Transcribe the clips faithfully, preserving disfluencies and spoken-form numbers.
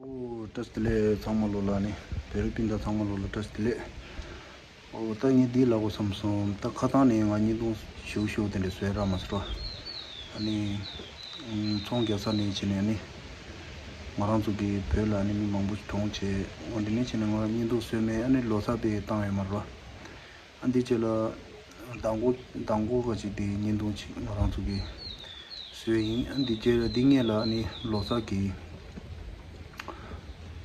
ཨོ། བཀྲ་ཤིས་བདེ་ལེགས། ཚང་མ་ལོ་ལ་ནི་བོད་རིགས་སྤུན་ཟླ་ཚང་མ་ལོ་ལ་བཀྲ་ཤིས་བདེ་ལེགས། ཨོ། ད་ངས་འདི་ལབ་དགོས་བསམ་སོང་། ད་ཁ་སང་ནས་ང་བརྙན་ཐུང་ཞུ་ཞུ་དེ་འདྲ་བཟོས་རག་མ་སོང་ར། ཨ་ནི་ཚོང་རྒྱག་ས་ནས་བྱས་ནས་ཨ་ནི་ང་རང་ཚོ་གི་བོད་ལ་ཨ་ནི་མི་མང་པོ་གྲོངས་བྱས། འོ་འདི་ནས་བྱས་ནས་ང་བརྙན་ཐུང་བཟོས་མེད། ཨ་ནི་ལོ་གསར་པའི་བཏང་ཡོད་མ་རེད་ར། ཨ་འདི་རྗེས་ལ་མདང་དགོང་མདང་དགོང་ག་ཅིག་དེ་བརྙན་ཐུང་ཅིག་ང་རང་ཚོ་གིས་བཟོས་ཡིན། ཨ་འདི་རྗེས་ལ་འདི་སྔས་ལ་ནི་ལོ་གསར་གྱི་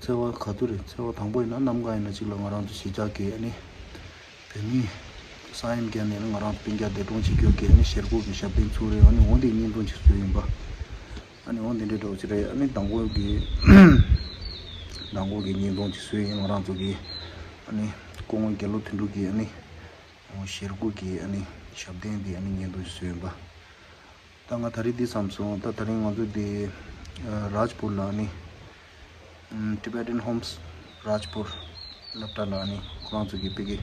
ཚེས་པ་ག་དུས་རེད། ཚེས་པ་དང་པོ་ཡིན་ན་གནམ་གང་ཡིན་ན་ཅིག་ལ་ང་རང་ཚོ་གཞིས་ཆགས་ཀྱི་ཨ་ནི་བོད་མི་ས་ཡོམ་བརྒྱབ་ནས་ང་རང་ཚོ་སྤུན་ཀྱག་འདས་གྲོངས་བྱེད་རྒྱུ་གི་ཨ་ནི་ཞེ་སྒོ་གི་ཞབས་བརྟན་ཚུགས་རེད། ཨ་ནི་འོ་འདི་བརྙན་ཐུང་ཅིག་བཟོས་ཡིན་པ། ཨ་ནི་འོ་འདི་འདྲའི་འདྲ་བོ་ཅིག་རེད། ཨ་ནི་མདང་དགོང་གི་མདང་དགོང་གི་བརྙན་ཐུང་ཅིག་བཟོས་ཡིན། ང་རང་ཚོ་གི་ཨ་ནི་སྐུ་ངོ་རྒྱ་ལོ་དོན་གྲུབ་ཀྱི་ཨ་ནི་ཞེ་སྒོ་གི་ཨ་ནི་ཞབས་བརྟན་འདི་ཨ་ནི་བརྙན་ཐུང་ཅིག་བཟོས་ཡིན་པ། ད་ང་ད་རེས་འདི་བསམ་སོང་། ད་ད་རིང་ང་ཚོ་འདི་རཱཇ་པུར་ལ་ཨ་ནི་Tibetan Homes Rajpur སློབ་གྲྭ་ལ་ཨ་ནི་ཁོ་རང་ཚོ་གི་དཔེ་གི་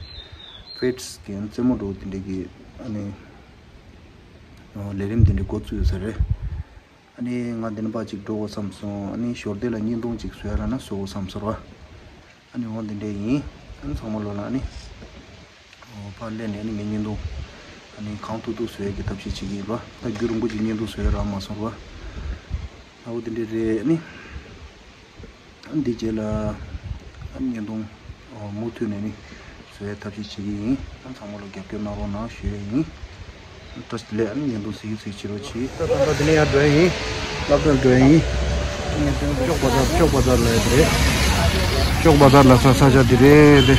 ཕེཊ་གི་རྩེད་མོ་འགྲོ་འདི་འདྲ་གི་ཨ་ནི་ལས་རིམ་འདི་འདྲ་འགོ་བཙུགས་ཡོད་ས་རེད། ཨ་ནི་ང་འདི་ནས་ཕར་ཅིག་འགྲོ་དགོས་བསམ་སོང་། ཨ་ནི་ཞོར་དེ་ལ་བརྙན་ཐུང་ཅིག་བཟོས་ར་ན་བཟོ་དགོས་བསམ་སོང་ར། ཨ་ནི་འོ་འདི་འདྲ་ཡིན། ཨ་ནི་ཚང་མ་ལོ་ལ་ཨ་ནི་ཨོ་ཕར་སླེབས་ནས་ཨ་ནི་ངས་བརྙན་ཐུང་ཨ་ནི་གང་ཐུབ་ཐུབ་བཟོ་ཡས་ཀྱི་ཐབས་ཤེས་བྱེད་ཀྱི་ཡིན་ར། ད་རྒྱུན་རིང་པོ་ཅིག་བརྙན་ཐུང་བཟོས་རག་མ་སོང་ར། ཨ་འོ་འདི་འདྲ་རེད། ཨ་ནི་ཨ་འདི་རྗེས་ལ་ཨ་ནི་བརྙན་ཐུང་ཨོ་མུ་མཐུད་ནས་ནི་བཟོ་ཡས་ཐབས་ཤེས་བྱེད་ཀྱི་ཡིན། ཨ་ཚང་མ་ལོ་རྒྱབ་སྐྱོར་གནང་རོགས་གནང་ཞུ་ཡས་ཡིན། བཀྲ་ཤིས་བདེ་ལེགས། ཨ་ནི་བརྙན་ཐུང་གཟིགས་གཟིགས་བྱེད་རོགས་གྱིས། ད་ད་ད་འདི་ནས་ཡར་འགྲོ་ཡ་ཡིན། སློབ་གྲྭར་འགྲོ་ཡ་ཡིན། ཨ་ནི་ཅོག་པ་ཛར་ཅོག་པ་ཛར་ལ་ཡ་འདི་རེད། ཅོག་པ་ཛར་ལ་ས་ས་ཆ་འདི་རེད་དེ།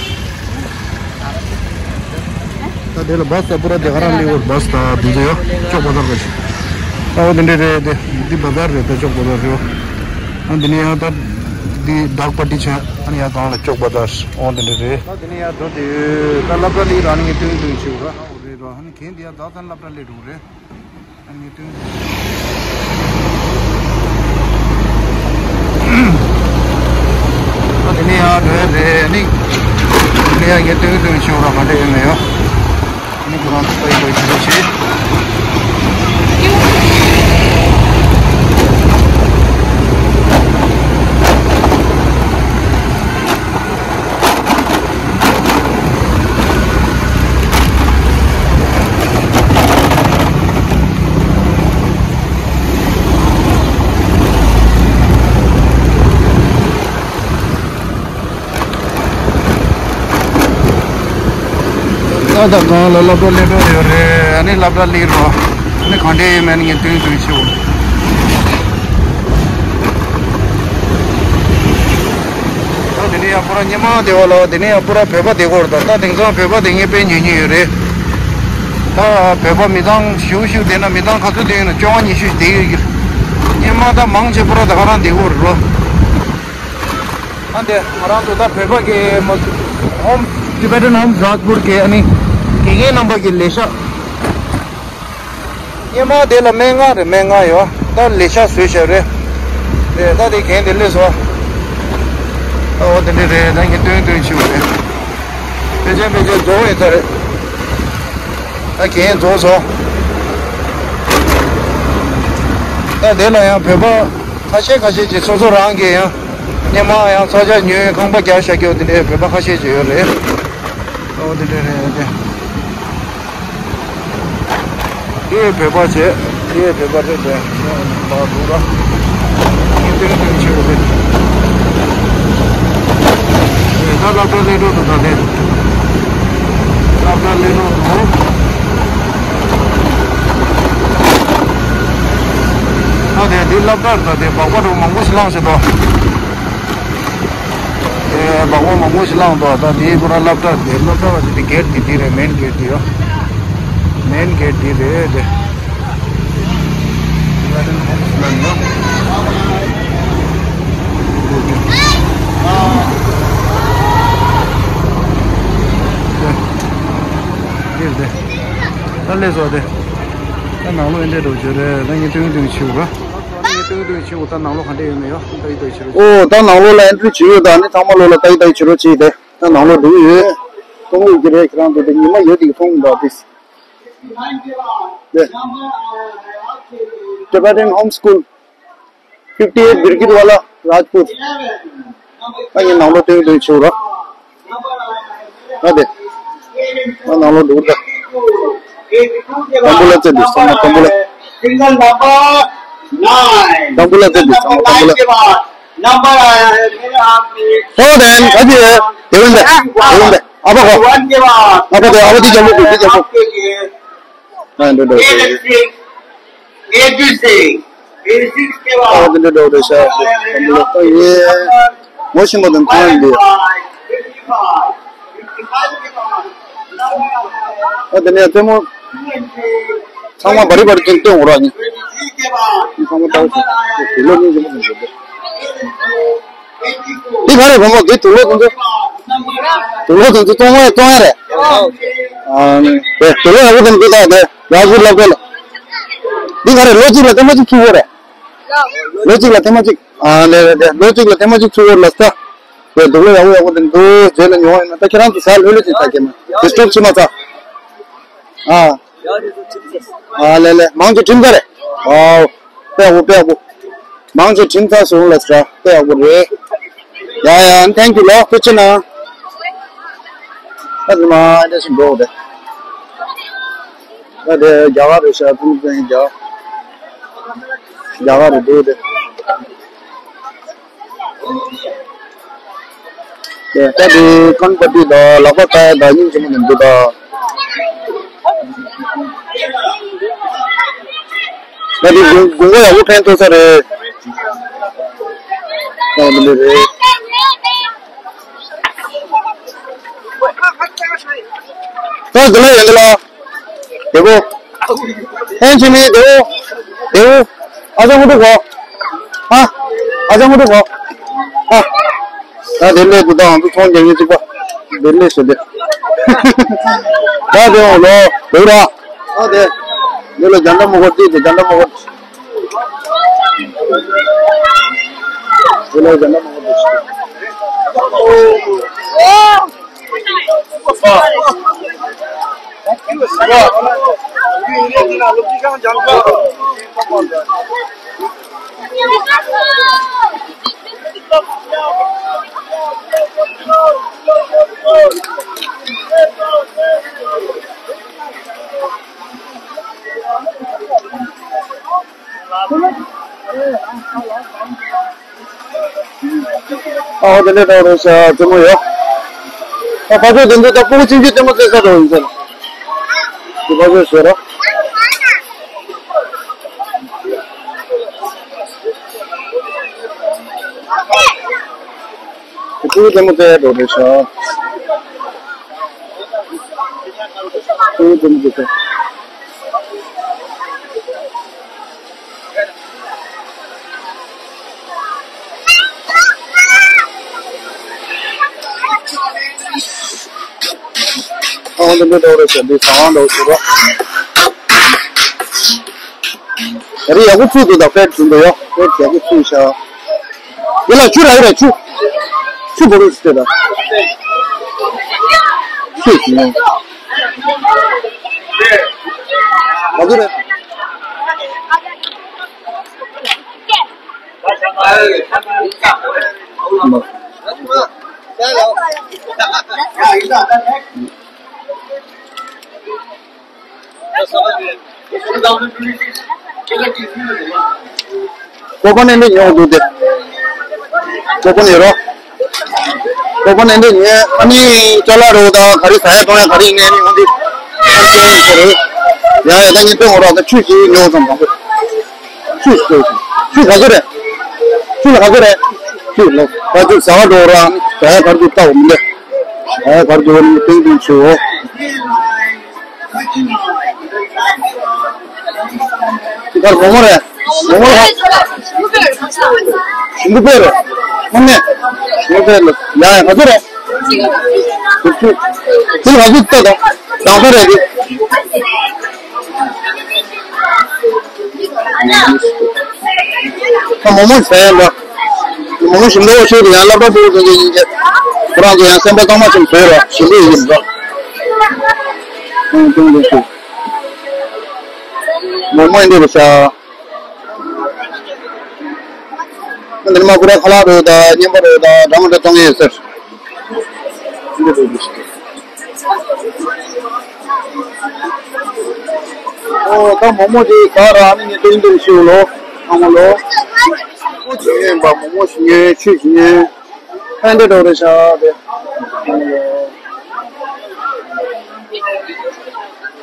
ད་དེ་ལ་བ་སི་ད་པུ་ར་དེ་ག་རང་སླེབས་ཡོད། བ་སི་ད་འདི་ཚོ་ཡོད། ཅོག་པ་ཛར་ག་ཞིག་ད་འོ་འདི་འདྲ་རེད་དེ། འདི་བ་ཛར་རེད། ད་ཅོག་པ་ཛར་རེད། ཨ་འདི་ནས་ཡང་ད་འདི་ཌག་པ་ཊི་ཆ། ཨ་ནི་ཡང་གང་ལ་ཅོག་པ་ཛར། འོ་འདི་འདྲ་རེད། ད་འདི་ནས་ཡང་འགྲོ་དེ་ཡོད། ད་སློབ་གྲྭ་སླེབས་ར་ནི་ངས་སྟོན་སྟོན་ཞུ་ར། འོ་རེད་ར། ཨ་ནི་གན་འདི་ཡང་ད་ད་སློབ་གྲྭ་སླེབས་འགྲོ་རེད། ཨ་ནི་དེ་ནས་ཡང་འགྲོ་ཡ་རེད། ཨ་ནི་དེ་ནས་ཡང་ངས་སྟོན་སྟོན་ཞུ་ར། ག་འདྲ་ཡོད་མེད་ཡོད། ཨ་ནི་ཁོ་རང་ཚོ་ལྟ་ཡི་ལྟ་ཡི་བྱེད་རོགས་བྱེད། ད་ད་གང་ལ་སློབ་གྲྭ་སླེབས་འགྲོ་ཡོད་རེད། ཨ་ནི་སློབ་གྲྭ་སླེབས་རོགས། ཨ་ནི་གང་འདྲ་ཡོད་མེད་ངས་སྟོན་སྟོན་ཞུ། ད་དེ་ནས་ཡང་པུ་ར་སྔོན་མ་དེ་བ་ལ་དེ་ནས་ཡང་པུ་ར་བོད་པ་དེ་གོ་རེད། ད་ད་དེང་སང་བོད་པ་དེ་ངས་དཔེ་ཉོ་ཉོ་ཡོད་རེད། ད་བོད་པ་མི་ཚང་ཞུ་ཞུ་དེ་ན་མི་ཚང་ག་ཚོད་དེ་ཡོད་ན་བཅོ་ལྔ་ཉི་ཤུ་ཞིག་དེ་ཡོད་ཀྱི། སྔོན་མ་ད་མང་ཆེ་པུ་ར་ད་ག་རང་དེ་གོ་རེད་རོ། ཨ་འདི་ང་རང་ཚོ་ད་བོད་པ་གི་མ་Home Tibetan Homes Rajpur གི་ཨ་ནི་དགེ་རྒན་རྣམ་པ་གི་ལས་ཤག་སྔོན་མ་དེ་ལ་སྨན་ཁང་རེད། སྨན་ཁང་ཡོད། ད་ལས་ཤག་བཟོས་བཞག་རེད། རེད། ད་དེ་གན་དེ་སླེབས་སོང་། ད་འོ་དེ་འདྲ་རེད། ད་ངས་སྟོན་སྟོན་ཞུ་རེད། ཕལ་ཆེར་ཕལ་ཆེར་རྫོགས་ཡོད་ས་རེད། ད་གན་རྫོགས་སོང་། ད་དེ་ལ་ཡང་བོད་པ་ཁ་ཤས་ཁ་ཤས་ཀྱིས་སོ་སོ་རང་གིས་ཡང་སྔོན་མ་ཡང་ས་ཆ་ཉོས་ཁང་པ་རྒྱག་བཞག་རྒྱུ་དེ་འདྲའི་བོད་པ་ཁ་ཤས་ཀྱིས་ཡོད་རེད། ཨོ་དེ་འདྲ་རེད་དེ། དེ་བོད་པ་བྱས། དེ་བོད་པ་རེད་དེ། ད་འདུག་ར། ངས་སྟོན་སྟོན་ཆེ་བོ་དེ། ད་སློབ་གྲྭ་སླེབས་འགྲོ་འདུག་ད་དེ། སློབ་གྲྭ་སླེབས་འགྲོ་འདུག་ད་དེ་འདི་སློབ་གྲྭ་རེད། ད་དེ་སྦག་སྦག་འགྲོ་མང་པོ་ཞིག་ལངས་ཤག་ད། ཨེ་སྦག་སྦག་མང་པོ་ཞིག་ལངས་འདུག་ད་དེའི་ཁོ་རང་སློབ་གྲྭ་དེ། སློབ་གྲྭ་བ་དེ་དེ་གེ་ཊི་དེ་དེ་རེད། མེན་གེ་ཊི་དེ་ཡོད། མེན་གེ་ཊི་དེ་རེད་དེ། དེ་དེ་ད་སླེབས་སོང་དེ། ད་ནང་ལོགས་ཨེ་འདྲས་འགྲོ་བྱོས་རེད། ད་ངས་སྟོན་སྟོན་བྱེད་དགོས། ད་ངས་སྟོན་སྟོན་བྱེད་དགོས། ད་ནང་ལོགས་ག་འདྲས་ཡོད་མེད་ཡོད་ལྟ་ཡི་ལྟ་ཡི་བྱེད་རོགས། ཨོ་ད་ནང་ལོགས་ལ་ཨེན་ཊི་རི་བྱེད་ཡོད། ད་ནི་ཚང་མ་ལོགས་ལ་ལྟ་ཡི་ལྟ་ཡི་བྱེད་རོགས་བྱེད་དེ། ད་ནང་ལོགས་འགྲོ་གི་ཡོད། གཏོང་དགོས་ཀྱི་རེད། ཁྱེད་རང་ཚོ་དེ་ཉི་མ་ཡོད་དེ་གི་མཐོང་གི་འདུག་དེ། དེ། Tibetan Home School fifty eight Birkit Wala རཱཇ་པུར། ད་ངས་ནང་ལོགས་སྟོན་སྟོན་བྱེད་རོགས། ད་དེ། ད་ནང་ལོགས་འགྲོ་གི་རེད། དང་པོ་ལ་བཙལ་འདུག་ཚང་མ་དང་པོ་ལ། དང་པོ་ལ་བཙལ་འདུག་ཚང་མ་དང་པོ་ལ། ཧོ་དེ་ད་ཅི་ཡོད། དེ་འོན་ཏེ། དེ་འོན་ཏེ། ཨ་ཕ་གོ། ཨ་ཕ་དེ་ཨ་ཕ་དེ་རྒྱབ་ལོགས་འགྲོ། དེ་རྒྱབ་ལོགས། ཨ་འདྲ་འདྲ། ཨ་འདྲ་འདྲ་འདྲ་ཤག་ཨ་འདྲ་ལོག་ཏོ་ཡེ། ངོ་ཤེས་པ་དང་མཐོང་ཡ་འདི། ཨ་དེ་ནས་ལྟད་མོ། ཚང་མ་བ་རི་བ་རི་ཅན་སྟོན་འོང་ར་ནི། ཚང་མ་ལྟ་བ་ཞིག་དུག་ལོག་ཉིན་ཞིག་མ་ཟིན་འདུག་འདི་ག་རེ་བུ་མོ་འདི་དུག་ལོག་དེ་ཚོ། དུག་ལོག་དེ་ཚོ་གཏོང་བ་གཏོང་ཡ་རེད། ཨ་ནི་དེ་དུག་ལོག་ཡག་པོ་དེ་འདི་དག་དེ་ཡག་ཤོས་ལབ་དགོས་ལ། འདི་ག་རེ་ལོ་གཅིག་ལ་ཐེངས་མ་གཅིག་འཁྱུ་དགོས་རེད། ལོ་གཅིག་ལ་ཐེངས་མ་གཅིག་ཨ་ལེ་ལེ་ལེ་ལོ་གཅིག་ལ་ཐེངས་མ་གཅིག་འཁྱུ་དགོས་ལ་ས། དེ་དུག་ལོག་ཡག་པོ་ཡག་པོ་དེ་འདུག་རྗེས་ལ་ཉོ་བ་ཡིན་ན་ད་ཁྱེད་རང་ཚོ་ཟ་ལྷོད་ལྷོད་ཅིག་ཟ་གི་མ་ཌི་སི་ཊརབ་བྱེད་མ་ཚར། ཨ། ཨ་ལེ་ལེ་མང་ཆེ་ཁྲིམས་ཚ་རེད། ཨའོ། དཔེ་ཡག་པོ་དཔེ་ཡག་པོ། མང་ཆེ་ཁྲིམས་ཚ་སོང་ལ་ཟ་དཔེ་ཡག་པོ་རེད། ཡ་ཡ་ཐེང་ཀྱུ་ལོ་ཐུགས་རྗེ་གནང་། ཨ་ཙི་མ་འདྲ་ཞིག་འགྲོ་དེ། ཨ་དེ་རྒྱ་གར་རེད་ཤག་ཐུགས་རྗེ་ཆེ་རྒྱ་གར་རེད་འདུག་དེ། ད་དེ་ཀོན་པ་ཏི་དང་ལག་པ་ལྟ་ཡ་དང་སྙིང་རྗེ་མོ་ནས་འདུག་ད། ད་དེ་དགུན་དགུན་ཁ་ཡག་པོ་ཕན་ཐོགས་ས་རེད། ད་འདི་འདྲ་རེད། ད་འདི་ལ་ཡོད་འདི་ལ། དེ་གོ། ཕན་ཆེ་མི་དེ་གོ། དེ་གོ། ཨ་ཅག་ངུ་འདུག་གོ། ཨ། ཨ་ཅག་ངུ་འདུག་གོ། ཨ། ད་དེ་ལས་དུ་དང་དུ་ཚོང་རྒྱག་མཁན་གཅིག་པ། དེ་ལས་ཞེ་དེ། ད་དེ་འོང་ལོ། དེ་ར། ཨ་དེ། དེ་ལ་རྒྱ་འདྲ་མོ་གོ་དེ་དེ་རྒྱ་འདྲ་མོ་གོ། དེ་ལ་རྒྱ་འདྲ་མོ་གོ་དེ་ཞེ། ཨ་ཧོ་དེ་འདྲའི་འདྲ་རེད་ཤག་ལྟད་མོ་ཡོད། ཨ་ཕ་ཚོ་དེ་ཚོ་ད་སྤུ་གུ་ཆུང་ཆུང་ལྟད་མོ་རྩེ་ས་འགྲོ་ཡིན་ཟེར། དེ་ཕ་ཚོ་ཟེར་རོ། དེ་སྤུ་གུ་ལྟད་མོ་རྩེ་ཡ་འགྲོ་རེད་ཤག་སྤུ་གུ་ལྟད་མོ་རྩེ་ས། ཨ་འདི་འདྲ་འདྲ་བོ་རེད་ཤག་འདི་ཟ་ཁང་འདྲ་བོ་ཞིག་རེད། ད་རེས་ཡག་པོ་ཚུགས་འདུག་ད་ཕེད་འདི་འདྲ་ཡོད། ཕེད་ཡག་པོ་ཚུགས་ཤག་འདི་ལ་ཆུ་རག་གི་རེད། ཆུ། ཆུ་བོ་རུ་ཞིག་སྤྲད་ད། ཆུ་ཞིག་ཡོང་། ག་ཚོད་རེད། ཀོ་པ་ནས་འདི་ཉོ་འདུག་སྟེ། ཀོ་པ་ནས་རོ། ཀོ་པ་ནས་འདི་ཉོས་ཨ་ནི་ཅ་ལག་རོ་དང་ག་རེ་ཟ་ཡ་འཐུང་ཡ་ག་རེ་ཡིན་ནའི་ཨ་ནི་འོང་འདི། ཡ་ཡ་ད་ཉིན་ཐོན་འོང་རོགས་ད་ཆུ་ཞིག་ཉོ་ཙམ་དང་པོ། ཆུ་ཞིག་ཆུ་ག་ཚོད་རེད། ཆུ་ལ་ག་ཚོད་རེད། ཆུ་ལ་ད་ཆུ་ཟ་བ་འགྲོ་ར་ཟ་ཡ་ག་རེ་འདུག་ལྟ་འོང་མི་འདི། ཟ་ཡ་ག་རེ་འདུག་ཨ་ནི་ཏིང་ཏིང་ཆུ། འདི་གར་མོག་མོག་རེད། མོག་མོག་རེད། ཞིམ་པོ་དཔེ་རེད། ཨ་ནེ། ཞིམ་པོ་དཔེ་རེད། ཡ་ཡ་ག་ཚོད་རེད། དྲུག་ཅུ། དེ་ལ་ག་ཚོད་ལྟ་དང་། གྲངས་ཀ་རེད་འདི། ད་མོག་མོག་ཟ་ཡ་འདྲ། མོག་མོག་ཞིམ་པོ་ཤོས་དེ་ཡང་སློབ་གྲྭ་ཕྲུ་གུ་དེ་ཚོ་ཡིན་གྱི། ཁོ་རང་ཚོ་ཡང་སེམས་པ་གཙང་མ་ཞིག་བཟོས་ར་ཞིམ་པོ་ཡིན་པ། ཨང་ཏུང་ཏུང་ཞིག་མོག་མོག་ཡིན་འདུག་རེད་ཤག་འདི་ནས་མ་ཁུ་ར་ཁ་ལག་རོ་དང་མཉམ་པ་རོ་དང་འདྲ་མི་འདྲ་གཏོང་ཡོད་ཟེར། ཨོ་ད་མོག་མོག་ཅིག་ག་ར་ནི་ངས་སྟོན་སྟོན་ཞུ་ལོ། ཨ་མ་ལོ། མོག་མོག་ཅིག་ཉོས་པ་མོག་མོག་ཞིག་ཉོས་ཆུ་ཞིག་ཉོས། ཕན་འདྲ་འགྲོ་རེ་ཤག་དེ།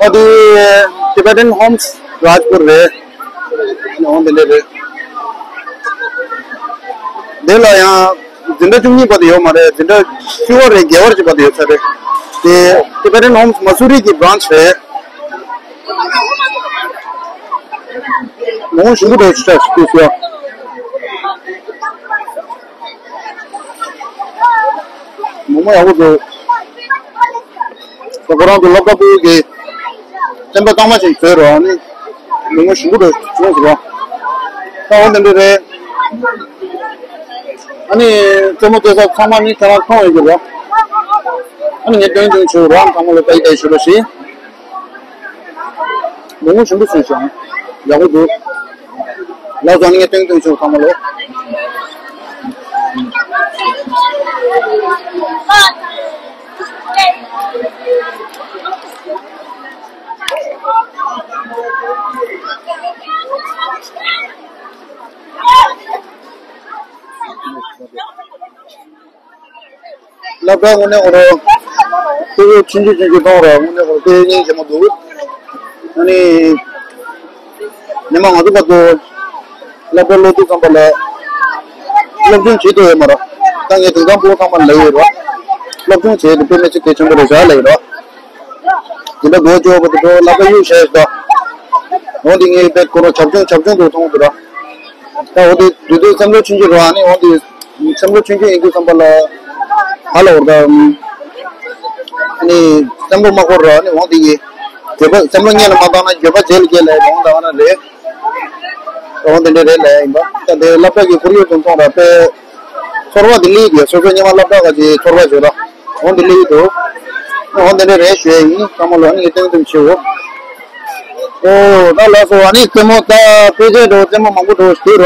ཨ་དེ་Tibetan Homes Rajpur རེད། ནང་དེ་འདྲ་རེད། དེ་ལ་ཡང་འཛིན་གྲྭ་བཅུ་གཉིས་བར་དུ་ཡོད་མ་རེད། འཛིན་གྲྭ་བཅུ་པ་རེད། བརྒྱད་པ་ཅིག་བར་དུ་ཡོད་ས་རེད། དེ་Tibetan Homes Mussoorie གི་branch རེད། མོག་མོག་ཞིམ་པོ་འདུག་ཤ་ཤ་ཤ་ཤ། མོག་མོག་ཡག་པོ་འདུག་ཁོ་རང་ཚོ་སློབ་གྲྭ་པུའུ་གི་སེམས་པ་གཙང་མ་ཞིག་བཟོས་རོགས་ནི། མོག་མོག་ཞིམ་པོ་འདུག་བྱུང་ཟེར་རོགས། ད་འོ་དེ་འདྲ་རེད། ཨ་ནི་རྩེད་མོ་རྩེ་ས་ཚང་མ་ནི་ཁྱེད་རང་མཐོང་ཡོད་ཀྱི་རེད། ཨ་ནི་ངས་སྟོན་སྟོན་བྱུང་རོགས། ཚང་མ་ལ་ཏའི་ཏའི་ཞུ་རོགས་ཞེས། མོག་མོག་ཞིམ་པོ་བྱུང་ཞིང་ཡག་པོ་འདུག་ལགས་སོ། ཨ་ནི་ངས་སྟོན་སྟོན་བྱུང་ཚང་མ་ལོ། སློབ་གྲྭ་དངོས་གནས་ཁོ་རང་ཕྲུ་གུ་ཆུང་ཆུང་ཆུང་ཆུང་གཏོང་ར་དངོས་གནས་ཁོ་རང་དཔེ་སྙིང་རྗེ་མོ་འདུག་ཨ་ནི། ཉི་མ་ང་ཚོ་བར་དུ་སློབ་གྲྭ་སློབ་དུས་ཙམ་པ་ལ་སློབ་སྦྱོང་བྱེད་ཐུབ་ཡོད་མ་རེད། ད་ངས་དེང་སང་ཕྲུ་གུ་ཚང་མ་ལ་ཡོད་རེད། སློབ་སྦྱོང་བྱེད་དུ་དཔེ་མི་སྲིད་གལ་ཆེན་པོ་རེད་བཞག་ལ་ཡོད་རེད། དེ་འདྲ་མགོ་བཅོས་པ་དེ་ཚོ་ལབ་ཀ་གཡུག་བྱས་ཤག་འོ་དེ་ངས་དཔེ་ཁོ་རང་བྱབ་ཆུང་བྱབ་ཆུང་དུ་མཐོང་འདུག་ར། ད་འོ་དེ་དུས་ཚོད་བསམ་བློ་ཆུང་ཆུང་ར་ནི་འོ་དེ་བསམ་བློ་ཆུང་ཆུང་ཡིན་དུས་ཙམ་པ་ལ་ཧ་ལ་འོར་ད་ནི་བསམ་བློ་མ་འཁོར་ར་ནི་འོ་དེ་ཡི་འགྱོད་པ་བསམ་བློ་སྔོན་ལ་མ་བཏང་ན་འགྱོད་པ་རྗེས་ལ་སྐྱེལ་ལ་འོང་ད་འོ་ན་རེད། འོ་དེ་འདྲ་རེད་ལ་ཡིན་པ་ད་དེ་སློབ་གྲྭ་གི་ཁོར་ཡུག་དུ་མཐོང་ར་དཔེ། ཚོར་བ་འདི་སླེབས་ཡོད། སོ་སོ་སྔོན་མ་སློབ་གྲྭ་ག་ཅིག་ཚོར་བ་བྱོས་ར། འོ་འདི་སླེབས་འདུག་འོ་འདི་འདྲ་རེད་ཞུ་ཡ་ཡིན། ཚང་མ་ལོ་ནི་སྟོན་སྟོན་བྱེད་འོ། ཨོ་ད་ལགས་སོ། ཨ་ནི་རྩེད་མོ་ད་དཔེ་ཆ་འགྲོ་རྩེད་མོ་མང་པོ་འགྲོ་ཞིག་ར།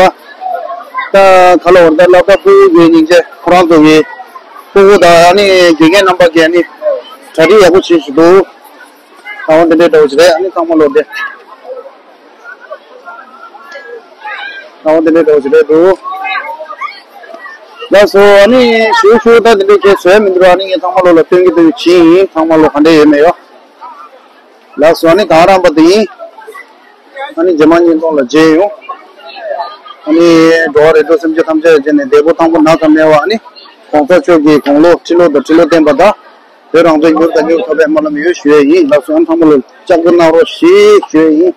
ད་ག་ལ་འོ་ད་སློབ་གྲྭ་ཕྲུ་གུ་གི་སྙིང་རྗེ་ཁོ་རང་ཚོ་གི་ཕྲུ་གུ་ད་ཨ་ནི་དགེ་རྒན་རྣམ་པ་གི་ཨ་ནི་གྲ་སྒྲིག་ཡག་པོ་བྱེད་ཞིག་འདུག་ད་འོ་འདི་འདྲ་འགྲོ་ཞིག་རེད། ཨ་ནི་ཚང་མ་ལོ་འདི། ཨོ་དེ་འདྲའི་འདྲ་བོ་ཞིག་རེད་འདུག་ལགས་སོ། ཨ་ནི་ཞུ་ཞུ་ད་དེ་འདྲའི་ཁྱེད་བཟོས་མི་འདུག་ཨ་ནི་ངས་ཚང་མ་ལོ་ལ་སྟོན་གྱི་འདུག་ཕྱིན་ཡིན། ཚང་མ་ལོ་ག་འདྲ་ཡོད་མེད་ཡོ། ལགས་སོ། ཨ་ནི་གང་རམ་པ་དེ་ཡིན། ཨ་ནི་རྗེས་མ་བརྙན་ཐུང་ལ་མཇལ་ཡོང་། ཨ་ནི་འགྲོ་བ་རིགས་དྲུག་སེམས་ཅན་ཐམས་ཅད་ཀྱི་ནི་བདེ་པོ་ཐང་པོ་ན་ཚ་མེད་པ། ཨ་ནི་གོང་ས་མཆོག་གི་དགུང་ལོ་ཁྲི་ལོ་དང་ཁྲི་ལོ་བརྟན་པ་དང་། བོད་རང་བཙན་མྱུར་དང་མྱུར་ཐོབ་པའི་སྨོན་ལམ་ཡོད་ཞུ་ཡས་ཡིན། ལགས་སོ། ཨ་ནི་ཚང་མ་ལོ་ལྕགས་པོ་གནང་རོགས་ཞེས་ཞུ་ཡས་ཡིན།